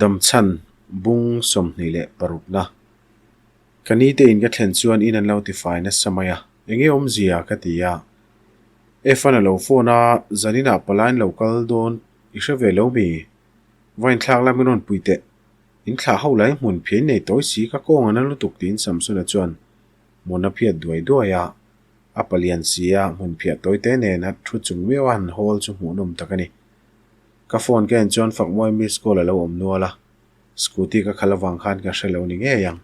Damchhan bung 26 na. Ka ni te in ka thlen chuan in an lo tifai nasa mai a, enge awmzia ka ti a. F-an a lo phone a, zaninah palai an lo kal dawn i hre ve lo mi? Va inthlak la min rawn pui teh. In thlah ho lai hmun phian nei tawi si ka kawng a na lutuk tiin Samsona chuan hmun a phiat duai duai a. A palian si a, hmun phiah tawi te nen a thu chung miau a han hawl chu hmuhnawm tak a ni. Ka phone ka en chuan Fakmawi miss call a lo awm nual a, scooty ka khalh avang khan ka hre lo ni ngei ang.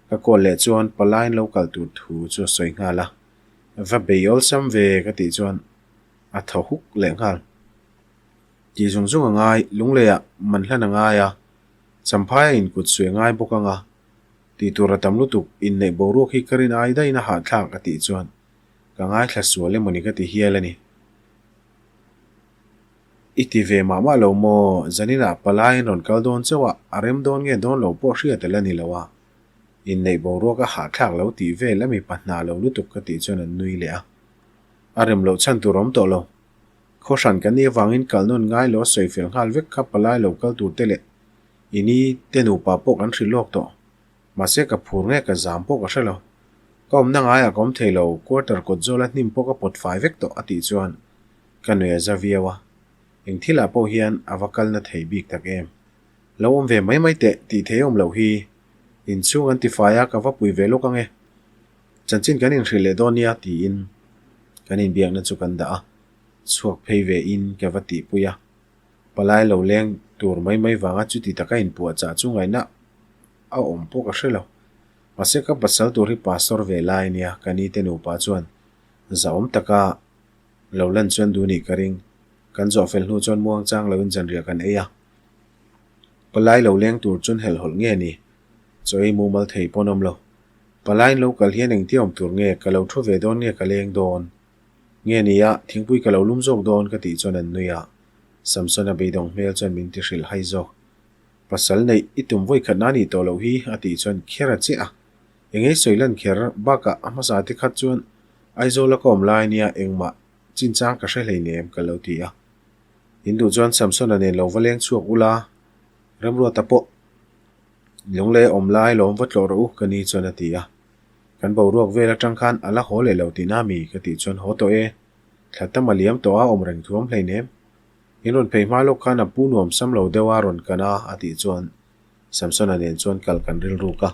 Ka call leh chuan palaiin lo kal tur thu chu a sawi nghal a, va bei awlsam ve ka tih chuan a thaw huk leh nghal. Tih zung zung a ngai, Lungleiah man hlan a ngai a, Champhai a inkut suih a ngai bawk ang a, tih tur a tam lutuk, inneih boruak hi ka rin ai daihin a hahthlak a tih chuan ka ngaithla sual emawni ka ti hial a ni. I ti ve mah mah lo maw? Zaninah palai an rawn kal dawn chauh a, a rem dawn nge dawn lo pawh hriat a la ni lo a. Inneih boruak a hahthlak lo tih vel a mipa hna lo lutuk ka tih chuan an nui leh a. A rem loh chhan tur a awm tawh lo. Khaw hran kan nih avangin kal nawn ngai lo a sawi fel nghal vek kha palai lo kal tur te leh i ni te nupa pawh kan hrilh lawk tawh. Mahse ka phur nge ka zam pawh ka hre lo. Ka awmna ngaiah ka awm thei lo, quarter kawt zawla hnim pawh ka pawt fai vek tawh a tih chuan Ka nui a za viau a, eng thilah pawh hian a va kalna thei bik tak em? Lo awm ve mai mai teh tih thei awm loh hi. Inchhung an tifai a, ka va pui ve lawk ang e. Chanchin kan inhrilh leh dawn nia tiin kan inbiakna chu kan dah a, chhuak phei ve in ka va tihpui a. Palai lo leng tur mai mai vanga chuti taka inpuahchah chu ngaihna a awm pawh ka hre lo. Mahse ka pasal tur hi pastor ve lai ania, ka ni te nupa chuan zahawm taka Lo lan chuan duh nih ka ring. Kan zawh fel hnu chuan muang chang loin zanriah kan ei a. Palai lo leng tur chuan helhhawlh nge ni? Chaw ei mumal thei pawn awm lo. Palaiin lo kal hian engtia awm tur nge? Ka lo thu ve dawn nge ka leng dawn? Nge ni a, thingpui ka lo lum zawk dawn ka tih chuan an nui a. Samsona beidawng hmel chuan min ti hrilh hai zawk. Pasal neih i tum vawi khat na nih tawh loh hi a tih chuan kher a chiah a. Engei sawi lan kher bakah a hmasa te khat chuan Aizawl a ka awm lai nia engmah chinchang ka hre hleinem ka lo ti a. In duh chuan Samsona nen lo va leng chhuak ula, Remruata pawh lunglei awm lai lawm va tlawh rawh u ka ni chuan a ti a. Kan boruak vel atang khan a la haw leh lo tihna mi ka tih chuan haw tawh e, thla tam a liam tawh a awm reng thuam hleinem. In rawn phei hma lawk khan a pu nuam sam lo deuh a rawn kan a a tih chuan Samsona nen chuan kal kan rilruk a.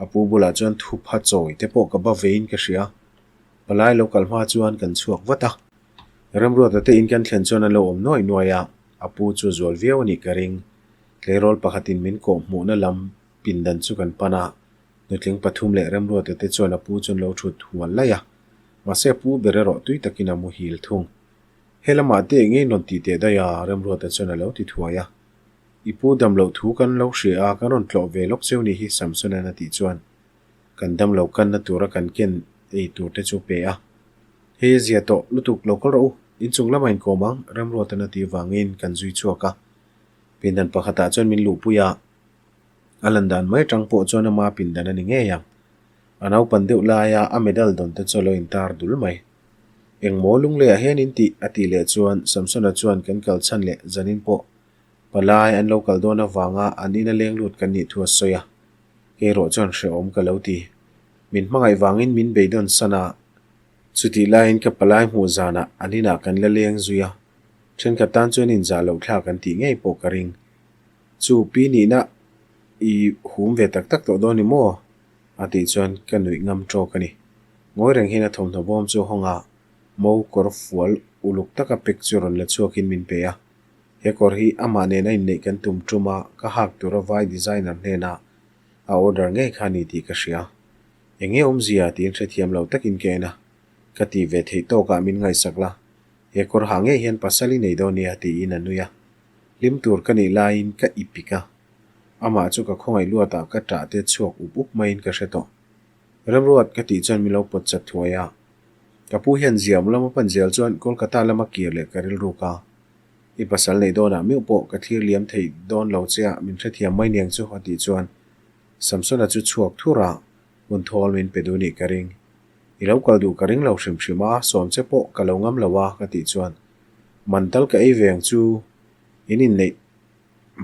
A pu bulah chuan thupha chawi te pawh ka ba vein ka hria. Palai lo kal hma chuan kan chhuak vat a. Remruata te in kan thlen chuan an lo awm nuai nuai a, a pu chu zual viau a nih ka ring. Tleirawl pakhatin min kawh hmuhna lam pindan chu kan pan a, nutling pathum leh Remruata te chuan a pu chu an lo thut hual laih a. Mahse a pu ber erawh tui takin a muhil thung. He lamah te eng nge in rawn tih teh daih a? Remruata chuan a lo ti thuai a. I pu dam loh thu kan lo hria a, kan rawn tlawh ve lawk cheu ni hi Samson-a'n a tih chuan kan dam lo kanna tura kan ken ei tur te chu pe a. Hei a zia tawh lutuk lo kal rawh u, inchung lamah inkawm ang, Remruata'n a tih vangin kan zui chhuak a. Pindan pakhatah chuan min luhpui a, a lan dan mai atang pawh chuan ama pindan a ni ngei ang. A naupan deuh laia a medal dawn te chu a lo intar dul mai. Engmaw lungleiah hian in tih? a tih leh chuan Samson-a chuan kan kal chhan leh zanin pawh Palai an lo kal dawn avanga an ina leng lut kan nih thu a sawi a, kei erawh chuan hrehawm ka lo ti. Min hmangaih vangin min beidawn san a, chutih laiin ka palai hmuh zanah an inah kan la leng zui a, thenkhat tan chuan inzah loh thlak an tih ngei pawh ka ring. Chu pi nihna i hum ve tak tak tawh dawn ni maw? a tih chuan ka nuih ngam tawk a ni. Ngawi reng hian a thawmhnaw bawm chu a hawng a, mo kawr fual uluk taka pek chu rawn la chhuakin min pe a. He kawr hi amah nena inneih kan tum tum a, ka hak tura vai designer hnena a order ngei kha a ni tih ka hria. Eng nge awmzia tiin hrethiam lo takin ka en a, ka tih ve theih tawkah min ngaihsak la, he kawr ha ngei hian pasal i nei dawn nia tiin a nui a. Hlim tur ka nih laiin ka ipik a, amah chu ka khawngaih luatah ka ṭah te chhuak up up maiin ka hre tawh. Remruat ka tih chuan min lo pawt chat thuai a, ka pu hian ziam lama pan zel chuan Kolkata lama kir leh ka rilruk a. I pasal neih dawnah meuh pawh ka thlir liam thei dawn lo che a, min hrethiam mai niang chu a tih chuan Samsona chu chhuak thur a, hun thawl min pe duh nih ka ring. I lo kal duh ka ring lo hrim hrim a, sawm che pawh ka lo ngam lo a ka tih chuan man tal ka ei ve ang chu in inneih.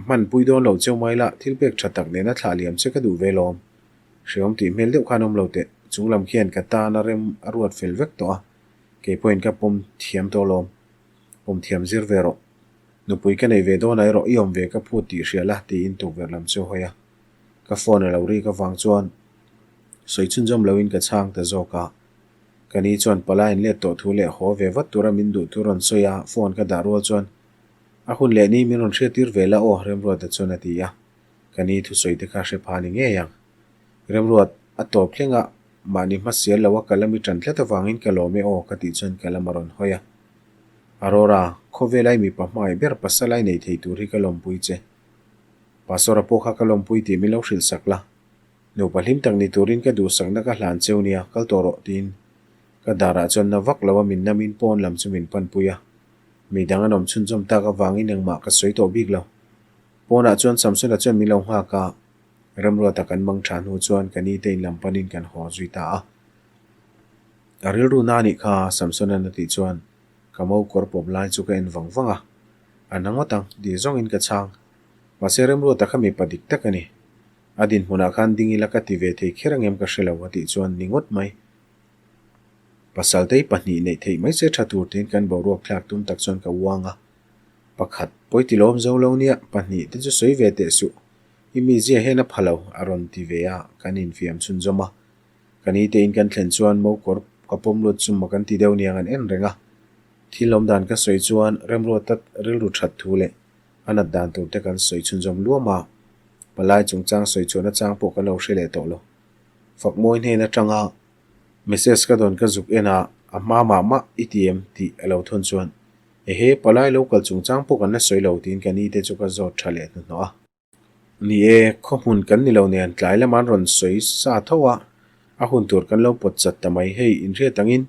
Hmanpui dawn lo cheu mai la, thil pek tha tak nena thlah liam che ka duh ve lawm. Hreawm tih hmel deuh khan awm lo teh. Chung lam khian ka tan a rem a ruat fel vek tawh a, kei pawhin ka pawm thiam tawh lawm. Pawm thiam zir ve rawh. Nupui ka nei ve dawnah erawh i awm ve ka phut tih hria la tiin tukverh lam chu hawi a. Ka phone a lo rik avang chuan sawi chhunzawm loin ka chhang ta zawk a. Ka ni chuan palai in let tawh thu leh haw ve vat tura min duh thu rawn sawi a, phone ka dah rual chuan a hun leh ni min rawn hriattir ve la aw Remruata chuan a ti a. Ka ni thusawi te kha hre pha ni ngei ang. Remruat a tawp thleng a, mahni hmasial lo a ka lam i tan tlat avangin ka lawm e aw ka tih chuan ka lam a rawn hawi a. Aurora, khawvela i mipa hmangaih ber pasal ai nei thei tur hi ka lawmpui che. Pastor-a pawh kha ka lawmpui tih min lo hrilh sak la. Nupa hlim tak ni turin ka duhsakna ka hlan cheu nia, kal tawh rawh tiin ka darah chuan na vak lo a min namin pawn lam chu min panpui a. Mi dang an awm chhunzawm tak avangin engmah ka sawi tawh bik lo. Pawnah chuan Samsona chuan min lo nghak a, Remruata kan mang tha hnu chuan ka nite in lam panin kan haw zui ta a. A rilru na anih kha Samsona'n a tih chuan ka mo kawr pawp lai chu ka en vang vang a, a na ngawt ang tih zawngin ka chhang. Mahse Remruata kha mipa dik tak a ni. A dinhmunah khan ding ila ka ti ve thei kher angem ka hre lo a tih chuan ni ngawt mai. Pasaltei pahnih neih theih mai se tha tur tiin kan boruak thlak tum tak chuan ka uang a. Pakhat, pawi ti lawm zo lo nia, pahnih te chu sawi ve teh suh. I mizia hian a pha lo, a rawn ti ve a, kan infiam chhunzawm a. Ka ni te in kan thlen chuan mo kawr ka pawm lut chu maw kan ti deuh niang an en reng a. Thil awm dan ka sawi chuan Remruata rilru that thu leh a nat dan tur te kan sawi chhunzawm luam a. Palai chungchang sawi chuan a chang pawh kan lo hre leh tawh lo. Fakmawi hnen atanga message ka dawn ka zuk en a, a hma mah mah i ti em tih a lo thawn chuan Ehe, palai lo kal chungchang pawh kan la sawi lo tiin ka ni te chu ka zawt tha leh hnuhnawh a. Ni e, khaw hmun kan ni lo nen tlai lama an rawn sawi sa tho a, a hun tur kan lo pawt chat ta mai. Hei, inhriat angin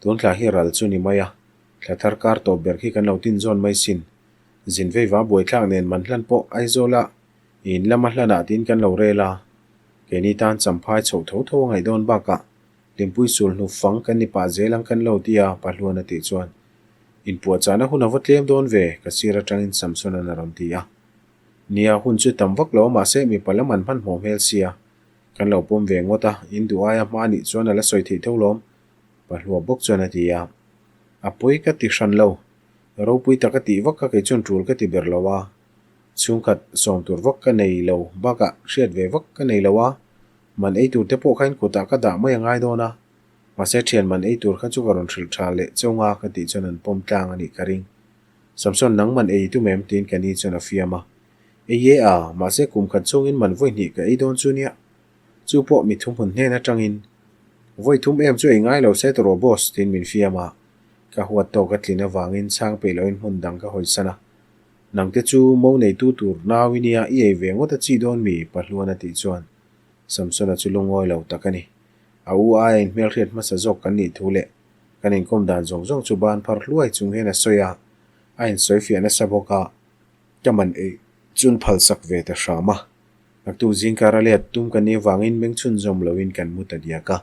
tun thla hi ral chu ni mai a, thla thar kar tawp ber khi kan lo tin zawn mai sin. Zin veiva buaithlak nen man hlan pawh Aizawla in lama hlanah tiin kan lo rel a, keini tan champhai chhoh tho tho a ngaih dawn bakah Hlimpui sul hnu fang kan ni pah zel ang kan lo ti a, Pahluan a tih chuan inpuahchahna hun a va tlem dawn ve, ka sir atangin Samson-a'n a rawn ti a. Nia, hun chu tam vak lo a mahse mipa lam an hmanhmawh hmel sia, kan lo pawm ve ngawt a, in duh aia hma nih chuan a la sawi theih tho lawm, Pahlua bawk chuan a ti a. A pawi ka ti hran lo, ropui tak a tih vak kha kei chuan tul ka ti ber lo a, chhungkhat sawm tur vak ka nei lo bakah hriat ve vak ka nei lo a, Man ei tur te pawh kha in kutah ka dah mai a ngai dawn a, mahse thian man ei tur kha chu ka rawn hrilh tha leh cheu nga ka tih chuan an pawm tlang a nih ka ring. Samson nang man ei tum em? tiin ka ni chuan a fiam a. Ei e a, mahse kum khat chungin man vawi hnih ka ei dawn chu nia. Chu pawh mi thumhmun hnen atangin vawi thum em chu ei ngai lo se tawh rawh boss tiin min fiam a. Ka huat tawk a tlin avangin chhang peih loin hmun dang ka hawisan a. Nangte chu mo neitu tur nau i nia i ei ve ngawt a chi dawn mi? Pahluan a tih chuan Samsona chu lungawi lo tak a ni. A u aia inhmelhriat hmasa zawk kan nih thu leh kan inkawm dan zawng zawng chu ban phar hluai chung hian a sawi a, a insawi fiah nasa bawk a, ka man ei chun phal sak ve ta hram a. Naktuk zingkar a let tum kan nih avangin meng chhunzawm loin kan mu ta diak a.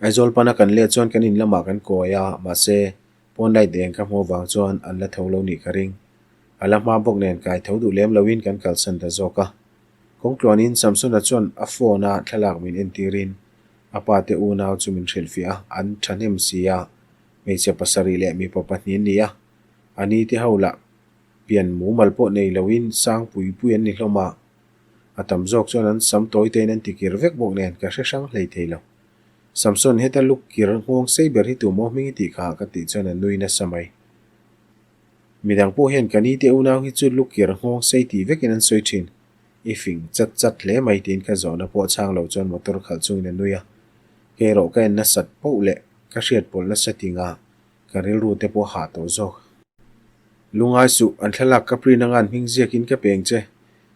Aizawl pana kan let chuan kan in lamah kan kawi a, mahse pawn light eng ka hmuh avang chuan an la tho lo nih ka ring. A la hma bawk nen kai tho duh lem loin kan kalsan ta zawk a. Kawngtluanin Samsona chuan a phone a thlalak min entirin a pa te unau chu min hrilhfiah a, an thahnem si a, hmeichhe pasarih leh mipa pahnih an ni a, a ni te ho lah pian mumal pawh nei loin sang pui pui an ni hlawm a, a tam zawk chuan an sam tawi tein an tikir vek bawk nen ka hre hrang hlei thei lo. Samson heta luk kir nghawng sei ber hi tu maw hming i tih kha ka tih chuan a nui nasa mai. Midang pawh hian ka ni te unau hi chu lukir nghawng sei tih vekin an sawi thin. I fing chat chat hle mai tiin ka zawhna pawh chhang lo chuan motor khalh chungin a nui a. Kei erawh ka en nasat poh leh ka hriat pawlh nasa tinga ka rilru te pawh hah tawh zawk. Lungai suh, an thlalak ka print anga an hming ziakin ka peng che.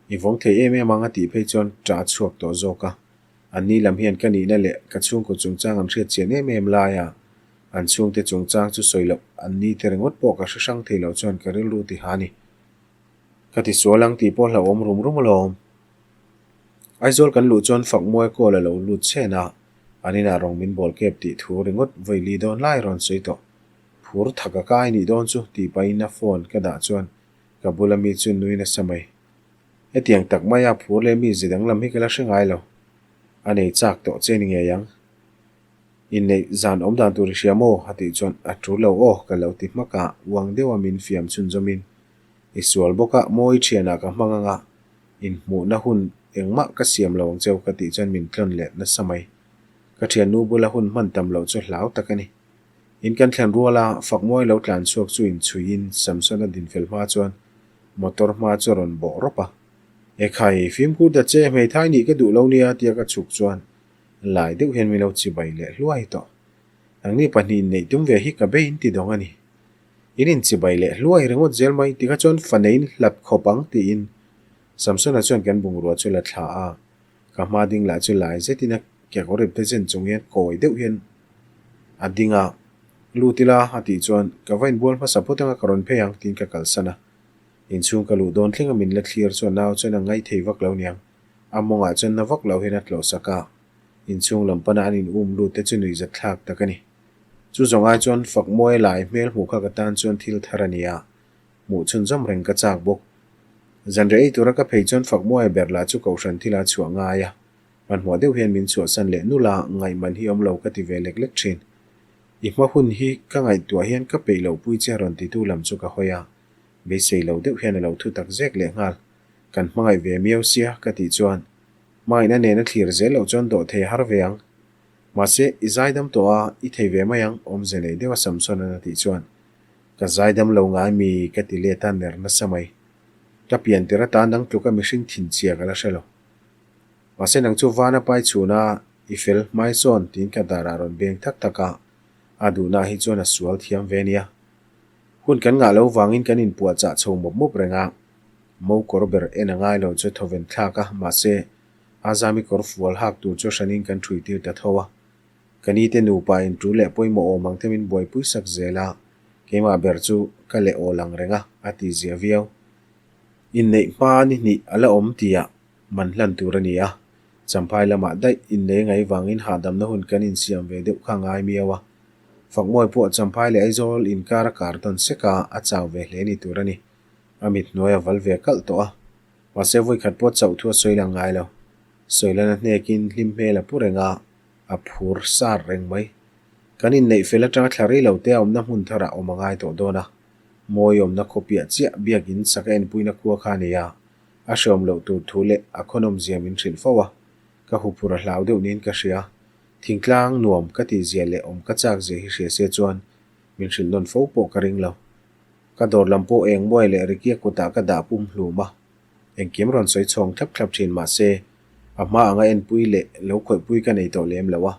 I vawng thei em em ang a tih phei chuan ṭah a chhuak tawh zawk a. Anni lam hian ka nihna leh ka chhungkaw chungchang an hriat chian em em laia An chhungte chungchang chu sawi loh an ni te ringawt pawh ka hre hrang thei lo chuan ka rilru ti ha ni. Ka ti sual ang tih pawh hlauhawm rum rum alawm. Aizawl kan luh chuan Fakmuai call a lo lut chhen a, an inah rawng min bawl kep tih thu ringawt vawi li dawn lai rawn sawi tawh. Phur thak a kai nih dawn chu tih pahin a phone ka dah chuan. Ka bula mi chu nui nasa mai. Hetiang tak maia phur leh mi ze danglam hi ka la hre ngai lo. A nei chak tawh che ni ngei ang. Inneih zan awm dan tur i hria maw? a tih chuan a tul lo aw ka lo ti hmak a, uang deuha min fiam chhunzawmin i sual bawk a, mawi thianah ka hmang anga inhmuhna hun engmah ka siam lo ang cheu ka tih chuan min tlawn let nasa mai. Ka thiannu bula hun hman tam loh chu hlau tak a ni. In kan thlen ruala Fakmawi lo tlan chhuak chu inchhuiin Samson-a dinfel hma chuan motor hma chu a rawn bawh rawp a. Ekhai, fimkhur ta che, hmeithai nih ka duh lo nia tia ka chhuk chuan Lai deuh hian min lo chibai leh hluai tawh. Nangni pahnihin neih tum ve hi ka bei in ti dawng a ni. In inchibai leh hluai ringawt zel mai tikha chuan fa neiin hlat khawp ang tiin Samsona chuan kan bungrua chu la thla a, ka hma ding lah chu lai zetin a kekawr ip te chen chung hian kawi deuh hian a ding a, Lut ila a tih chuan ka va inbual hmasa phawt anga ka rawn phei ang tiin ka kalsan a. Inchhung ka luh dawn thleng a min la thlir chuan nau chuan a ngaithei vak lo niang. A mawngah chuan na vak lo hian a tlawh sak a, inchhung lam pana an in um lut te chu nuihzat thlak tak a ni. Chu zawng ai chuan fak mawi lai hmel hmuh kha ka tan chuan thil thar a ni a, hmuh chhunzawm reng ka chak bawk. Zanriah ei tura ka phei chuan fak mawi ber lah chu kohhran thila chhuah ngai a, hmanhmawh deuh hian min chhuahsan leh nul a, ngaihman hi awm lo ka ti ve lek lek thin. I hma hun hi ka ngaihtuah hian ka peih loh pui che rawn titu lam chu ka hawi a, beisei lo deuh hian a lo thu tak zek leh nghal. Kan hmangaih ve miau sia ka tih chuan hmangaihna nena thlir zel loh chuan dawh thei har ve ang. Mahse, i zaidam tawh a, i thei ve mai ang, awmze nei deuha Samson-a'n a tih chuan ka zaidam lo ngai mi ka ti let a ner nasa mai. Ka pian tir atan dang tluka mihring thinchhia ka la hre lo. Mahse, nang chu vana pai chhun a, i fel hmai sawn tiin ka darah rawn beng thak thak a, a duhna hi chuan a sual thiam ve nia. Hun kan ngah lo vangin kan inpuahchah chho mawp mawp reng a. Mo kawr ber en a ngai lo chu thawven thlak a, mahse, Azami kawr fual hak tur chu hranin kan ṭhui tir ta tho a. Ka ni te nupa in ṭul leh pawimawh awm ang te min buaipui sak zel a, keimah ber chu ka leh awl ang reng a, a ti zia viau. Inneih hma ni hnih a la awm tihah man hlan tur a ni a, Champhai lamah daih innei ngai vangin hahdamna hun kan insiam ve deuh kha ngai miau a. Fakmawi pawh Champhai leh Aizawl inkar a kar tawn sek a, a chau ve hle ni tur a ni. A mit hnuai a val ve kalh tawh a, mahse vawikhat pawh chauh thu a sawi lang ngai lo. Sawilana hnekin hlim hmel a pu reng a, a phur sar reng mai. Kan inneih fel atanga thla rei lo te a awmna hmun tharah awm a ngai tawh dawn a. Mawi awmna khaw piah chiah biakin sak a enpuina khua kha a nei a, a hreawm loh tur thu leh a khawnawmzia min hrilh fo a, ka huphur a hlau deuh niin ka hria. Thingtlang nuam ka tihzia leh awm ka chakzia hi hria se chuan min hrilh nawn fo pawh ka ring lo. Ka dawr lam pawh eng muai leh Ricky-a kutah ka dah pum hlum a, engkim rawn sawi chhawng thlap thlap thin mah se, a hma anga enpui leh lo khawihpui ka nei tawh lem lo a.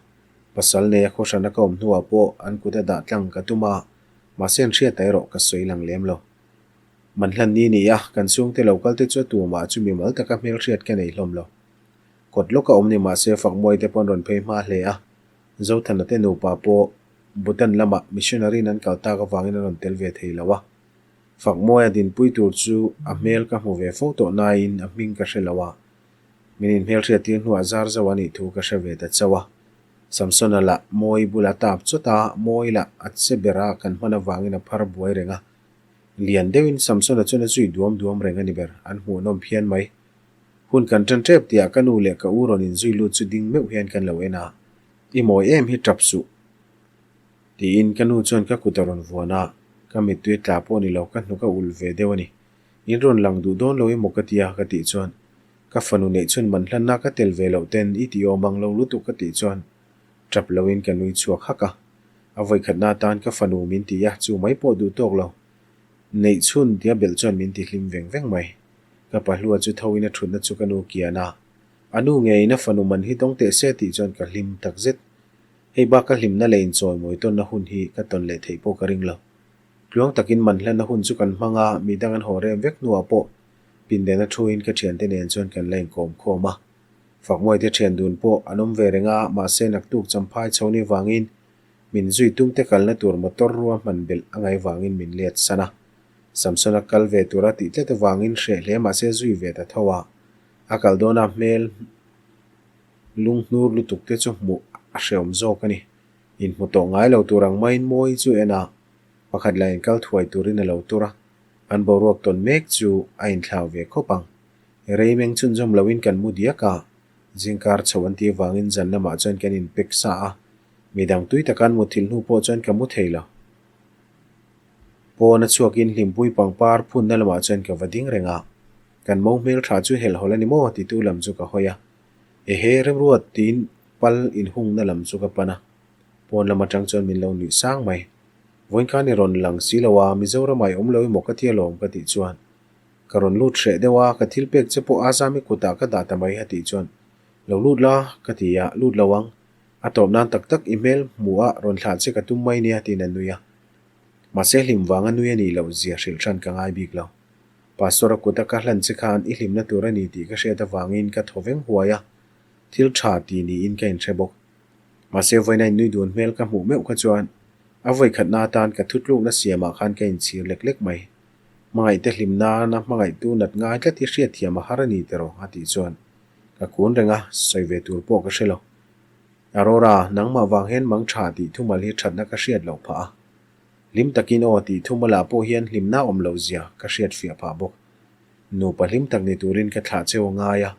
Pasal neia khawhrana ka awm hnuah pawh an kut a dah tlang ka tum a, mahse an hriat erawh ka sawi lang lem lo. Man hlan ni ni a, kan chhungte lo kal te chu a tumah chu mimal taka hmelhriat ka nei hlawm lo. Kawt lawka awm ni mah se Fakmuai te pawh an rawn phei hma hle a, Zothana te nupa pawh Bhutan lamah missionary in an kal tak avangin a rawn tel ve thei lo a. Fakmawia dinpui tur chu a hmel ka hmu ve fo tawh nain a hming ka hre lo a. Min inhmelhriat tir hnuah zar zauh a nih thu ka hre ve ta chauh a. Samsona lah Mawi bula tap chawt a, Mawi lah a che ber a kan hman avangin a phar buai reng a. Lian deuhin Samsona chuan a zui duam duam reng a ni ber, an hmuhnawm phian mai. Hun kan ṭan ṭep tihah ka nu leh ka u rawn inzui lut chu ding meuh hian kan lo en a. I mawi em hi ṭap suh. Tiin ka nu chuan ka kut a rawn vuan a, ka mittui tla pawh ni lo ka hnuk a ulh ve deuh a ni. In rawn lang duh dawn lo emaw ka tia ka tih chuan ka fanu neih chhun man hlanna ka tel ve loh ten i ti awm ang lo lutuk ka tih chuan ṭap loin ka nui chhuak hak a. A vawikhatna atan ka fanu min ti a, chu mai pawh duh tawk lo. Neih chhun tia belh chuan min ti hlim veng veng mai. Ka pahlua chu tho in a ṭhutna chu ka nu kian a, A nu ngeiin a fanu man hi tawng teh se tih chuan ka hlim tak zet. Hei bak ka hlimna leh inchawimawi tawnna hun hi ka tawn leh theih pawh ka ring lo. Tluang takin man hlanna hun chu kan hmang a, mi dang an haw rem vek hnuah pawh pindena thuin ka thiante nen chuan kan la inkawm khawm a. Fakmawite thian dun pawh an awm ve reng a, mahse naktuk champhai chho ni vangin min zui tumte kalna tur motor rua hman belh a ngaih vangin min let san a. Samsona kal ve tura tih tlat avangin hreh hle mahse zui ve ta tho a. A kal dawna hmel lunghnur lutuk te chu hmuh a hreawm zawk a ni. Inhmu tawh ngai lo tur ang maiin Mawi chu en a, pakhat lah in kal thuai turin a lo tur a. An boruak tawn mek chu a inthlau ve khawp ang. Rei meng chhunzawm loin kan mu diak a, zingkar chho an tih avangin zan lamah chuan kan inpek sa a, midang tui taka an mutthilh hnu pawh chuan ka mu thei lo. Pawn a chhuakin hlimpui pangpar phunna lamah chuan ka va ding reng a, kan mo hmel tha chu helhawlh a ni maw titu lam chu ka hawi a, Ehe Remruat tiin pal inhungna lam chu ka pan a, pawn lam atang chuan min lo nuih sang mai. Vawiin khan i rawn lang si lo a, Mizoramah i awm lo emaw ka ti alawm ka tih chuan ka rawn lut hreh deuh a, ka thil pek che pawh Azami kutah ka dah ta mai a tih chuan lo lut la ka ti a, lut lo ang, a tawp nan tak tak i hmel hmuh a rawn thlah che ka tum mai nia tiin a nui a. Mahse hlim vanga nui a nih loh zia hrilh hran ka ngai bik lo. Pastor a kut a ka hlan che khan i hlimna tur a ni tih ka hriat avangin ka thaw veng huai a, thil tha ti niin ka inhre bawk. Mahse vawiina innui dun hmel ka hmuh meuh kha chuan a vawikhatna atan ka thutlukna siamah khan ka inchhir lek lek mai. Hmangaihte hlim nana hmangaihtu nat ngai tlat hi hriatthiam a har a ni tiraw a tih chuan ka kun reng a, sawi ve tur pawh ka hre lo. Aurora, nangmah vang hian mang tha tih thumal hi thatna ka hriat loh phah a. Hlim takin aw tih thumalah pawh hian hlimna awm loh zia ka hriat fiah phah bawk. Nupa hlim tak ni turin ka thlah cheu a ngai a.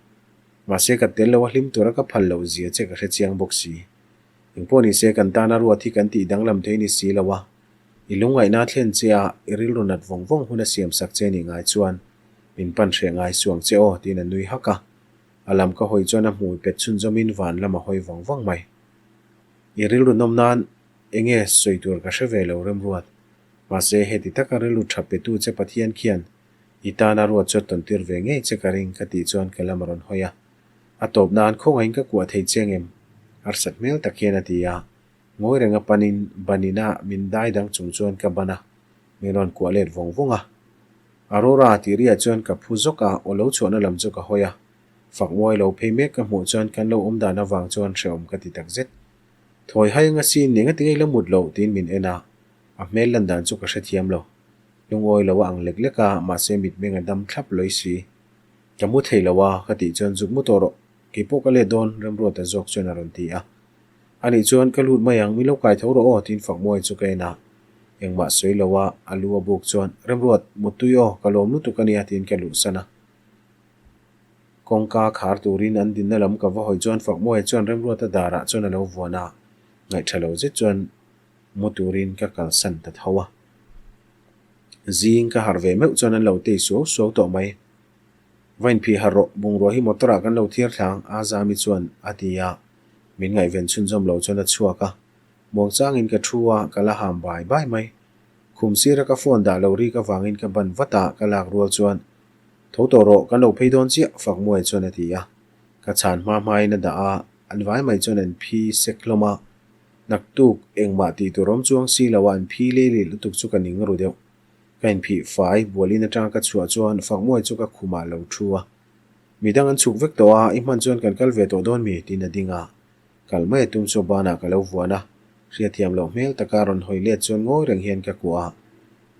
Mahse ka tel lo a hlim tura ka phal loh zia che ka hre chiang bawk si. Engpawh ni se kan tana ruat hi kan tih danglam thei ni si lo a. I lungngaihna thlen che a, i rilru nat vawng vawng hun a siam sak che nih ngai chuan min pan hreh ngai suang che aw tiin a nui hak a. A lam ka hawi chuan a hmui pet chhunzawmin van lam a hawi vang vang mai. I rilru nawm nan enge sawi tur ka hre ve lo Remruat. Mahse heti taka rilru tha petu che Pathian khian i tana ruat chu a tawn tir ve ngei che ka ring ka tih chuan ka lam a rawn hawi a. A tawp nan khawngaihin ka kuah thei che ngem? Harsat hmel tak hian a ti a. Ngawi renga panin banina min dai dang chung chuan ka ban a, min rawn kuah let vawng vawng a. Aurora tih riah chuan ka phu zawk a, aw lo chhuahna lam chu ka hawi a. Fak muai lo phei mek ka hmuh chuan kan lo awm dan avang chuan hrehawm ka ti tak zet. Thawi hai anga sin eng ati ngei la mut loh tiin min en a, a hmel lan dan chu ka hrethiam lo. Lungawi lo a ang lek lek a, mahse mitmeng a dam thlap lawih si. Ka mu thei lo a, ka tih chuan zuk mu tawh rawh, keipawh ka let dawn Remruata zawk chuan a rawn ti a. Anih chuan ka lut mai ang, min lo kai tho rawh aw tiin Fakmuai chu ka en a. Engmah sawi lo a, a lu a buk chuan, Remruat, muttui aw, ka lawm lutuk a nia tiin ka luhsan a. Kawngka khar turin an dinna lam ka va hawi chuan Fakmuai chuan Remruata darah chuan a lo vuan a, ngaihtha lo zet chuan mu turin ka kalsan ta tho a. Zing ka harh ve meuh chuan an lo tei suau suau tawh mai. Va inphih harh rawh, bungrua hi motor ah kan lo thiar thlang, Azami chuan a ti a. Min ngaihven chhunzawm lo chuan a chhuak a, muangchangin ka thu a, ka la ham bai bai mai. Khum sira ka phone dah lo rik avangin ka ban vat a, ka lak rual chuan, Tho tawh rawh, kan lo phei dawn chiah, Fakmuai chuan a ti a. Ka chhan hma hmain a dah a, an vai mai chuan an phi sek hlawm a. Naktuk engmah tih tur awm chuang si lo a, an phi lei leh lutuk chu ka ning ru deuh. Ka inphih fai, bualin atanga ka chhuah chuan Fakmuai chu ka khumah a lo thu a. Midang an chhuk vek tawh a, i hman chuan kan kal ve tawh dawn mi? tiin a ding a. Kal mai a tum chu banah ka lo vuan a, hriatthiam loh hmel taka rawn hawi let chuan ngawi reng hian ka kuah a.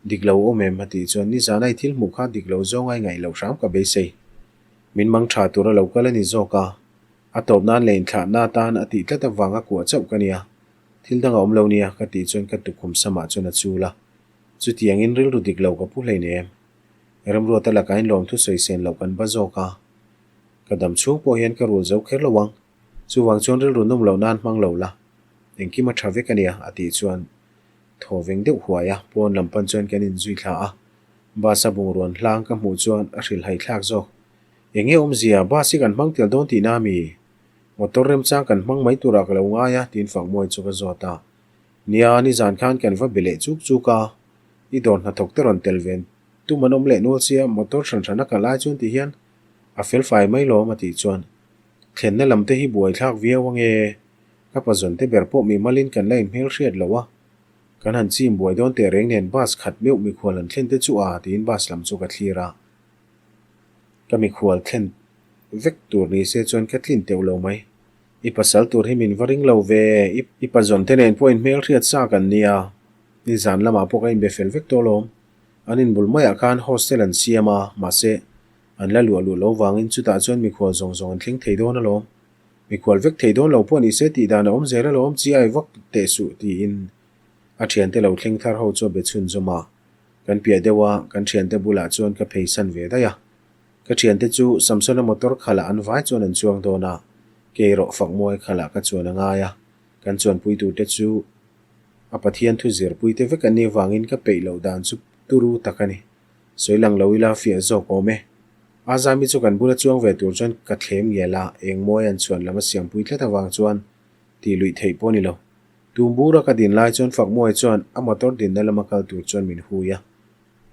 Dik lo awm em? a tih chuan nizana i thil hmuh kha dik lo zawng a i ngaih loh hram ka beisei. Min mang tha tur a lo kal a ni zawk a, a tawp nan leh inthlahna atan a tih tlat avang a kuah chauh ka nia. Thil dang a awm lo nia ka tih chuan ka tukhum samah chuan a chul a. Chutiangin rilru dik lo ka pu hleinem. Remruata lakain lawmthu sawi sen loh kan ba zawk a, ka dam chhung pawh hian ka rul zo kher lo ang, chuvang chuan rilru nawm loh nan hmang lo la, engkim a tha vek a nia a tih chuan thaw veng deuh huai a, pawn lam pan chuan kan inzui thla a, bus a bungruan hlang ka hmuh chuan a hrilhhai thlak zawk. Enge awmzia, bus hi kan hmang tel dawn tihna a mi? Motor remchang kan hmang mai turah ka lo ngai a tiin Fakmuai chu ka zawt a, nia nizan khan kan va be leh chuk chuk a, i dawr hnathawk te rawn tel ve Tum an awm leh nual sia, motor hran hran a kal ai chuan ti hian a fel fai mai lawm a tih chuan thlenna lam te hi buai thlak viau ange, ka pazawn te ber pawh mi malin kan la inhmel hriat loh a, kan han chim buai dawn teh reng nen bus khat meuh mikhual han thlen te chu a tiin bus lam chu ka thlir a, ka mikhual thlen vek tur ni se chuan ka tlin teuh lo mai, i pasal tur hi min va ring lo ve, i pazawn te nen pawh inhmel hriat sa kan nia, nizan lamah pawh ka inbe fel vek tawh lawm. An inbul maiah khan hostel an siam a, mahse, an la luah luh lo vangin chutah chuan mikhual zawng zawng an thleng thei dawn alawm. Mikhual vek thei dawn lo pawh ni se tih dan a awm zel alawm, chi ai vak teh suh tiin a thiante lo thleng thar ho chu a be chhunzawm a. Kan piah deuh a, kan thiante bulah chuan ka phei san ve daih a. Ka thiante chu Samsona motor khalah an vai chuan an chuang dawn a, kei erawh Fakmuai khalah ka chuan a ngai a. Kan chuanpui turte chu a Pathian thu zirpuite vek an nih vangin ka peih loh dan chu turu tak a ni. Sawi lang lo ila fiah zawk awm e. Azami chu kan bula chuang ve tur chuan ka thlem ngial a, engmawi an chhuan lam a siampui tlat avang chuan tih luih theih pawh a ni lo. Tum bura ka din lai chuan Fakmuai chuan a motor dinna lama kal tur chuan min hui a.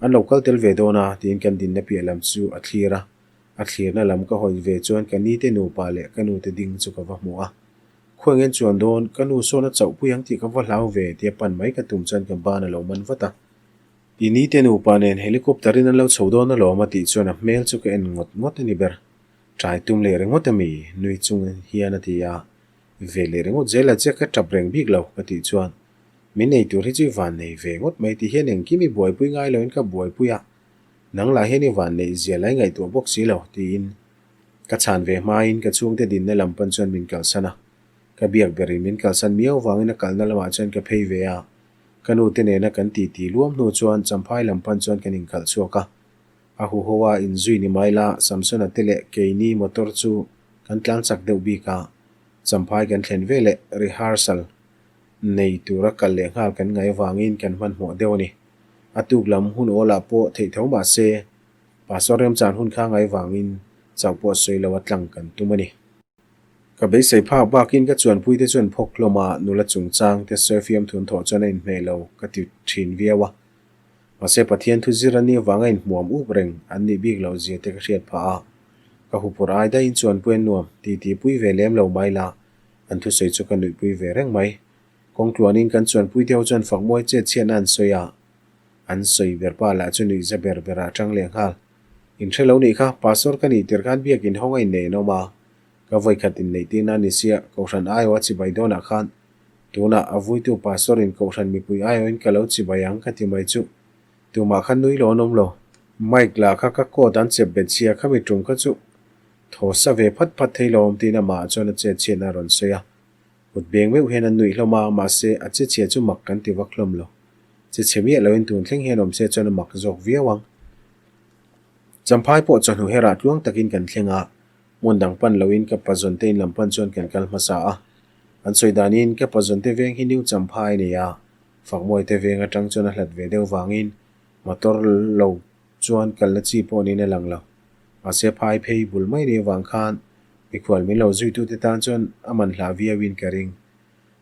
An lo kal tel ve dawn a tiin kan dinna piah lam chu a thlir a. A thlirna lam ka hawi ve chuan ka nite nupa leh ka nute ding chu ka va hmu a. Khuaingen chuan dawn ka nu sawn a chauhpui ang tih ka va hlau ve tia pan mai ka tum chuan ka ban a lo man vat a. I nite nupa nen helicopter in an lo chho dawn alawm a tih chuan a hmel chu ka en ngawt ngawt a ni ber. Ṭai tum leh ringawt a mi? nui chung hian a ti a. Ve leh ringawt zel a che ka ṭap reng bik lo ka tih chuan min nei tur hi chu i van nei ve ngawt mai ti hian engkim i buaipui ngai loin ka buaipui a, nang lah hian i van neih zia lai ngaihtuah bawk si lo tiin ka chhan ve hmain ka chhungte dinna lam pan chuan min kalsan a. Ka biak berin min kalsan miau vangin a kalna lamah chuan ka phei ve a. Ka nu te nena kan titi luam hnu chuan Champhai lam pan chuan kan inkhalh chhuak a. A huho a inzui ni mai la, Samsona te leh keini motor chu kan tlan chak deuh bik a. Champhai kan thlen ve leh rehearsal nei tura kal leh nghal kan ngaih avangin kan hmanhmawh deuh a ni. A tuk lam hun awlah pawh theih tho mah se, Pastor remchan hun kha ngaih vangin chauh pawh sawi lo a tlang kan tum a ni. Ka beisei phak bakin ka chuanpuite chuan phawk hlawm a, nula chungchang te sawifiam thun thawh chuan a inhmeh lo ka ti thin viau a. Mahse Pathian thu zir a nih avanga inhmuam up reng an nih bik loh zia te ka hriat phah a. Ka huphurh ai daihin chuanpui an nuam ti ti pui ve lem lo mai la, an thusawi chu ka nuihpui ve reng mai. Kawng tluanin kan chuanpuite ho chuan fakmawi chet chhiatna an sawi a, an sawi ber pa lah chu nuihza ber berah a tang leh nghal. In hre lo nih kha, Pastor ka nih tir khan biakin hawng a inneih an awm a, ka vawikhat inneih tirna a ni sia, Kohhran aiawh a chibai dawnah khan tunah a vuitu Pastor in Kohhran mipui aiawhin ka lo chibai ang ka ti mai chu tumah kha nui lo an awm lo. Mike lah kha ka coat an chep bet sia khami tum kha chu thaw sa ve phat phat thei lo awm tiin amah chuan a chet chhiatna a rawn sawi a. Kut beng meuh hian an nuih hlawm a, mahse a che chhia chu mak kan ti vak hlawm lo. Che chhe miah loin tun thleng hian awm se chuan a mak zawk viau ang. Champhai pawh chawhnu herah tluang takin kan thleng a, hmun dang pan loin ka pazawnte in lam pan chuan kan kal hmasa a. An sawi danin ka pazawnte veng hi New Champhai a ni a, Fakmawite veng atang chuan a hlat ve deuh vangin motor lo chuan kalna chi pawh niin a lang lo. Mahse phai phei bul mai nih avang khan mikhual min lo zuitute tan chuan a man hlah viauin ka ring.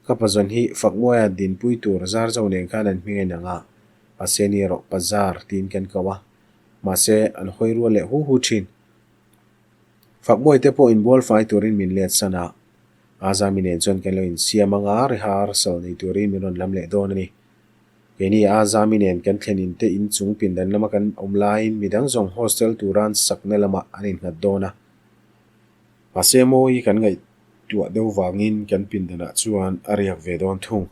Ka pazawn hi Fakmuaia dinpui tur zar zo nen khan an hming a inang a, mahse ni erawh Pazar tiin kan ko a. Mahse an hawi rual leh hu hu thin. Fakmuaite pawh inbual fai turin min let san a, Azami nen chuan kan lo insiam anga rehearsal nei turin min rawn lam leh dawn a ni. Keini Azami nen kan thlen in te inchung pindan lama kan awm laiin midang zawng hostel turan sakna lamah an innghat dawn a. Mahse mawi kan ngaihtuah deuh vangin kan pindanah chuan a riak ve dawn thung.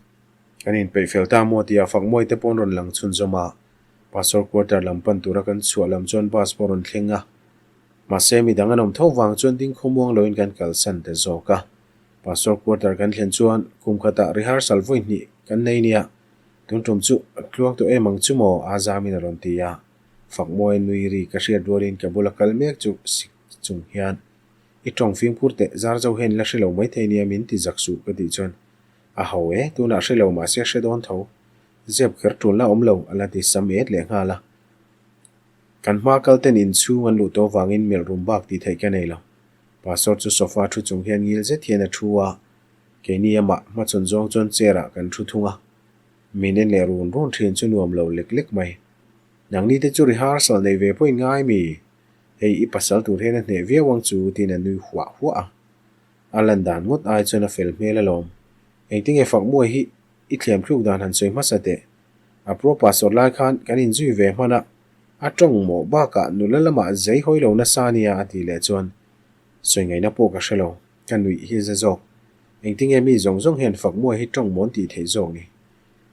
Kan inpeih fel ta maw tia Fakmawi te pawh an rawn lang chhunzawm a. Pastor quarter lam pan tura kan chhuah lam chuan bus pawh a rawn thleng a. Mahse midang an awm tho vang chuan ding khawmuang loin kan kalsan ta zawk a. Pastor quarter kan thlen chuan kum khatah rehearsal vawi hnih kan nei nia, tun tum chu a tluang tawh em ang chu maw? Azamin a rawn ti a. Fakmawi nui ri ka hriat rualin ka bula kal mek chu sik chung hian i tawng fimkhur teh zar zo hian la hre lo maithei nia min ti zak suh ka tih chuan a ho e, tunah hre lo mahse hre dawn tho. Zep kher tulna awm lo a la ti sam et leh nghal a. Kan hma kal ten inchhung an luh tawh vangin melh rum bak tih theih ka nei lo. Pastor chu sofa thu chung hian ngil zet hian a thu a, keini amah hmachhawn zawng chuan chair ah kan thu thung a. Min en leh run run thin chu nuam lo lek lek mai. Nangni te chu rehearsal nei ve pawhin ngai mi? Hei i pasal tur hian a hneh viau ang chu tiin a nui huah huah a. A lan dan ngawt ai chuan a fel hmel alawm. Engtinge Fakmuai hi i thliam thluk dan han sawi hmasa teh. A pro pastor lai khan kan inzui ve hman a, a tawng mawh bakah nula lamah zei hawi lo nasa nia a tih leh chuan sawi ngaihna pawh ka hre lo, ka nuih hi za zawk. Engtinge mi zawng zawng hian Fakmuai hi tawng mawn tih theih zawk ni?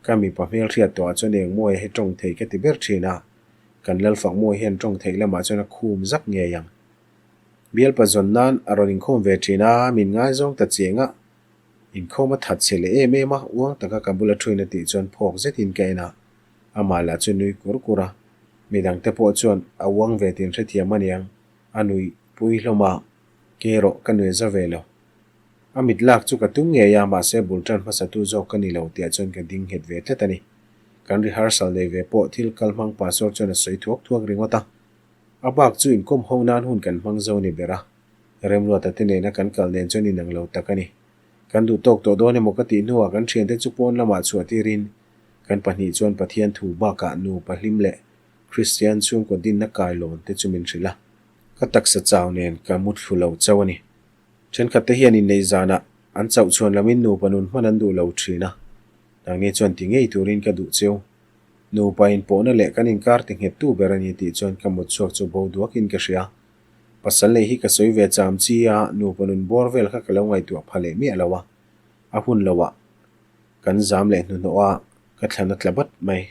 Ka mipa hmelhriat tawhah chuan Engmuaia hi tawng thei ka ti ber thin a, kan lal Fakmuai hian tawng theih lamah chuan a khum zak ngei ang. Bialpa zawn nan a rawn inkhawm ve thin a, min ngaizawng ta chiang a, inkhawm a that chhe leh em em a, uang taka ka bula thuin a tih chuan phawk zetin ka en a, amah lah chu nui kur kur a. Midangte pawh chuan a uang ve tih an hrethiam aniang, a nuih pui hlawm a, kei erawh ka nuih za ve lo. A mit lak chu ka tum ngei a, mahse bul tan hmasatu zawk ka ni lo tihah chuan ka ding nghet ve tlat a ni. Kan rehearsal nei ve pawh thil kal hmang pastor chuan a sawi thuak thuak ringawt a. A bak chu inkawm ho nan hun kan hmang zo ni ber a, Remruata te nena kan kal nen chuan inang lo tak a ni. Kan duh tawk tawh dawn emaw ka tih hnuah kan thiante chu pawn lamah chhuah tirin kan pahnih chuan Pathian thu bakah nupa hlim leh Kristian chhungkaw dinna kailawn te chu min hrilh a. Ka taksa chau nen ka mu thlu lo chauh a ni. Thenkhat te hian inneih zanah an chauh chhuan lamin nupa nun hman an duh lo thin a, nangni chuan ti ngei turin ka duh cheu. Nupa inpawhna leh kan inkar ti nghet tu ber a ni tih chuan ka mut chhuak chu bo duakin ka hria. Pasal nei hi ka sawi ve cham chi a, nupa nun bawr vel kha ka lo ngaihtuah pha leh miah lo a, a hun loah kan zam leh hnuhnawh a, ka thlan a tla bat mai.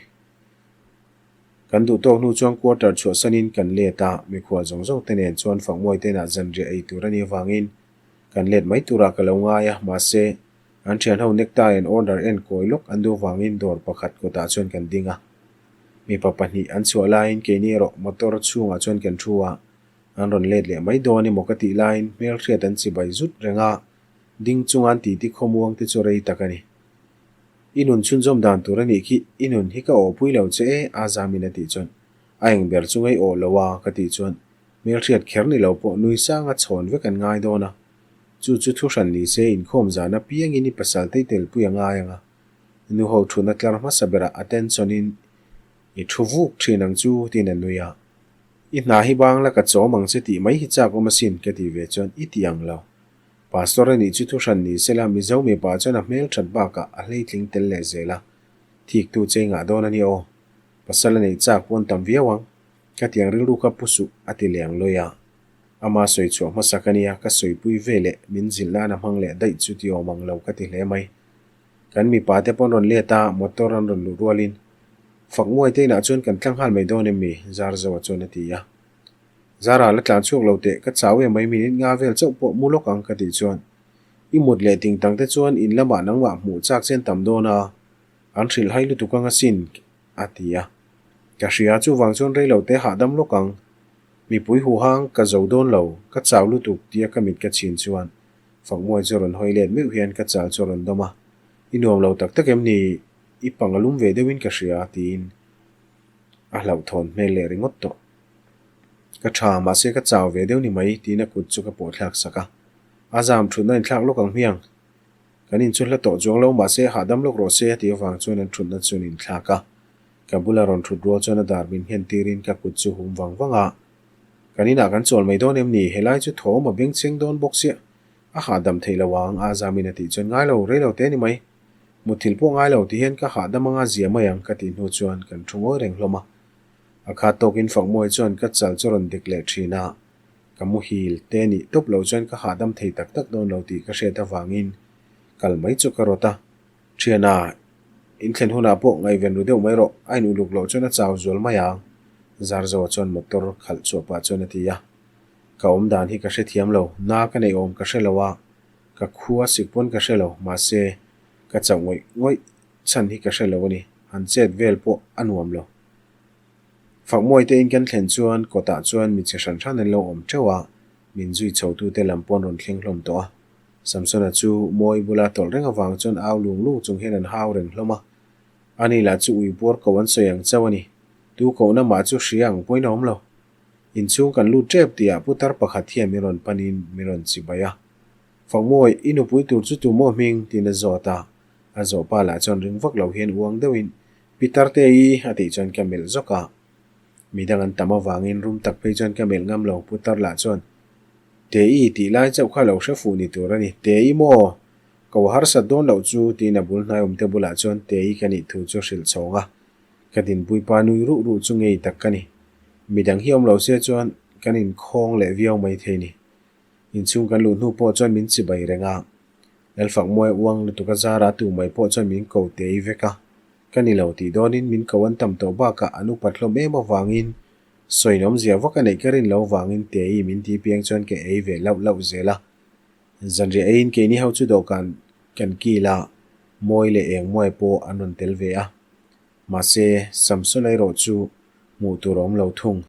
Kan duh tawk hnu chuan quarter chhuahsanin kan let a, mikhual zawng zawng te nen chuan Fakmuai te inah zanriah ei tur a nih avangin kan let mai turah ka lo ngai a, mahse an thian ho necktie an order en kawi lawk an duh avangin dawr pakhat kawtah chuan kan ding a. Mipa pahnih an chhuah laiin keini erawh motor chhungah chuan kan thu a, an rawn let leh mai dawn emaw ka tih laiin hmelhriat an chibai zut reng a, ding chunga an titi khawmuang te chu rei tak a ni. I nun chhunzawm dan tur a nih khi, i nun hi ka awhpui lo che e, a zamin a tih chuan a eng ber chu ngei awh lo a ka tih chuan hmelhriat kher ni lo pawh nui sanga chhawn vek an ngai dawn a, chu chu thu hran ni se inkhawm zan apiangin i pasal tei telpui a ngai ang a, nu ho thutna tlar hmasa berah attention in i thu vuk thin ang chu tiin a nui a, i hna hi bang la ka chawm ang che tih mai hi chak awm asin ka tih ve chuan i ti ang lo. Pastor a nih chu thuhran ni sela Mizo mipa chuan a hmel that bakah a hleitling tel leh zel a, thiktu chei ngah dawn a ni aw. Pasal a neih chak pawn tam viau ang. Ka tiang rilru kha pu suh a ti leh ang lawi a. Ama sawi chhuah hmasa ka nia, ka sawipui ve leh min zilh nan a hmang leh daih chu ti awm ang lo ka ti hle mai. Kan mipa te pawn rawn let a, motor an rawn luh rualin Fakmuai te inah chuan kan tlang nghal mai dawn em mi? Zarzoa chuan a ti a. Zara la tlan chhuak lo teh, ka chau em mai minute nga vel chauh pawh mu lawk ang ka tih chuan i mut leh ting tang te chuan in lamah nangmah hmuh chak chen tam dawn a, an hrilh hai lutuk anga sin a ti a. Ka hria chuvang chuan rei lo te hahdam lawk ang, mipui huhang ka zo dawn lo, ka chau lutuk tia ka mit ka chhin chuan Fakmuai chu rawn hawi let meuh hian ka chal chu a rawn dawm a, i nuam lo tak tak em ni, i pang a lum ve deuhin ka hria tiin a hlauhthawn hmel leh ringawt tawh. Ka tha, mahse ka chau ve deuh ni mai, tiin a kut chu ka pawh thlak sak a. A zam thutna inthlak lawk ang hmiang. Kan inchu hla tawh chuang lo, mahse hahdam lawk rawh se a tih avang chuan an thutna chu an inthlak a. Ka bula rawn thut rual chuan a dar min nghen tirin ka kut chu hum vang vang a. Kan inah kan chawl mai dawn em ni? Helai chu thawm a bengchheng dawn bawk sia. A hahdam theih lo ang, a zamin a tih chuan ngai lo, rei lo te ni mai. Mutthilh pawh ngai lo ti hian ka hahdam anga zia mai ang ka tih hnu chuan kan thu ngawi reng hlawm a. A khat tawkin Fakmuai chuan ka chal chu rawn dik leh thin a, ka muhil te nih tawp loh chuan ka hahdam thei tak tak dawn lo tih ka hriat avangin kal mai chu ka rawt a. Thiana, in thlen hunah pawh ngaihven ru deuh mai rawh, a in uluk loh chuan a chau zual mai ang, Zarzoa chuan motor khalh chhuah pah chuan a ti a. Ka awm dan hi ka hrethiam lo, na ka neih awm ka hre lo a, ka khua sik pawn ka hre lo, mahse ka chauh ngawih ngawih chhan hi ka hre lo a ni, han chet vel pawh a nuam lo. Fakmuai te in kan thlen chuan kawtah chuan mi che hran hran an lo awm teuh a, min zui chho tu te lam pawn rawn thleng hlawm tawh a. Samsona chu mawi bula tawlh reng avang chuan au lung lung chung hian an hau reng hlawm a. Ani lah chu ui buar ko an sawi ang chauh a ni. Tu kohna mah chu hria ang pawhin a awm lo. Inchhung kan lut tep tihah putar pakhat hian min rawn panin min rawn chibai a. Fakmuai, i nupui tur chu tu maw hming? tiin a zawt a. A zawh pa lah chuan ring vak lo hian uang deuhin, Pitar te i, a tih chuan ka melh zawk a. Midang an tam avangin rum tak phei chuan ka melh ngam lo, Putar lah chuan, Te i tih lai chauh kha lo hre fuh ni tur a ni. Te i maw? Ka u harsat dawn loh chu, tiin a bul hnai awmte bulah chuan Te i ka nih thu chu hrilh chhawng a. Ka dinpuipa nui ruh ruh chu ngei tak ka ni. Midang hi awm lo se chuan kan inkhawng leh viau mai thei ni. Inchhung kan luh hnu pawh chuan min chibai reng a. Lalfakmuai uang lutuk a zara tu mai pawh chuan min ko tei vek a, ka ni lo tih dawnin min ko an tam tawh bakah an upat hlawm em avangin sawinawmzia vak a neih ka rin lo vangin tei min ti piang chuan ka ei ve lauh lauh zel a. Zanriah eiin keini ho chu dawhkan kan kil a, mawi leh eng muai pawh an rawn tel ve a. Mahse, Samson erawh chu Hmuh tur a awm lo thung.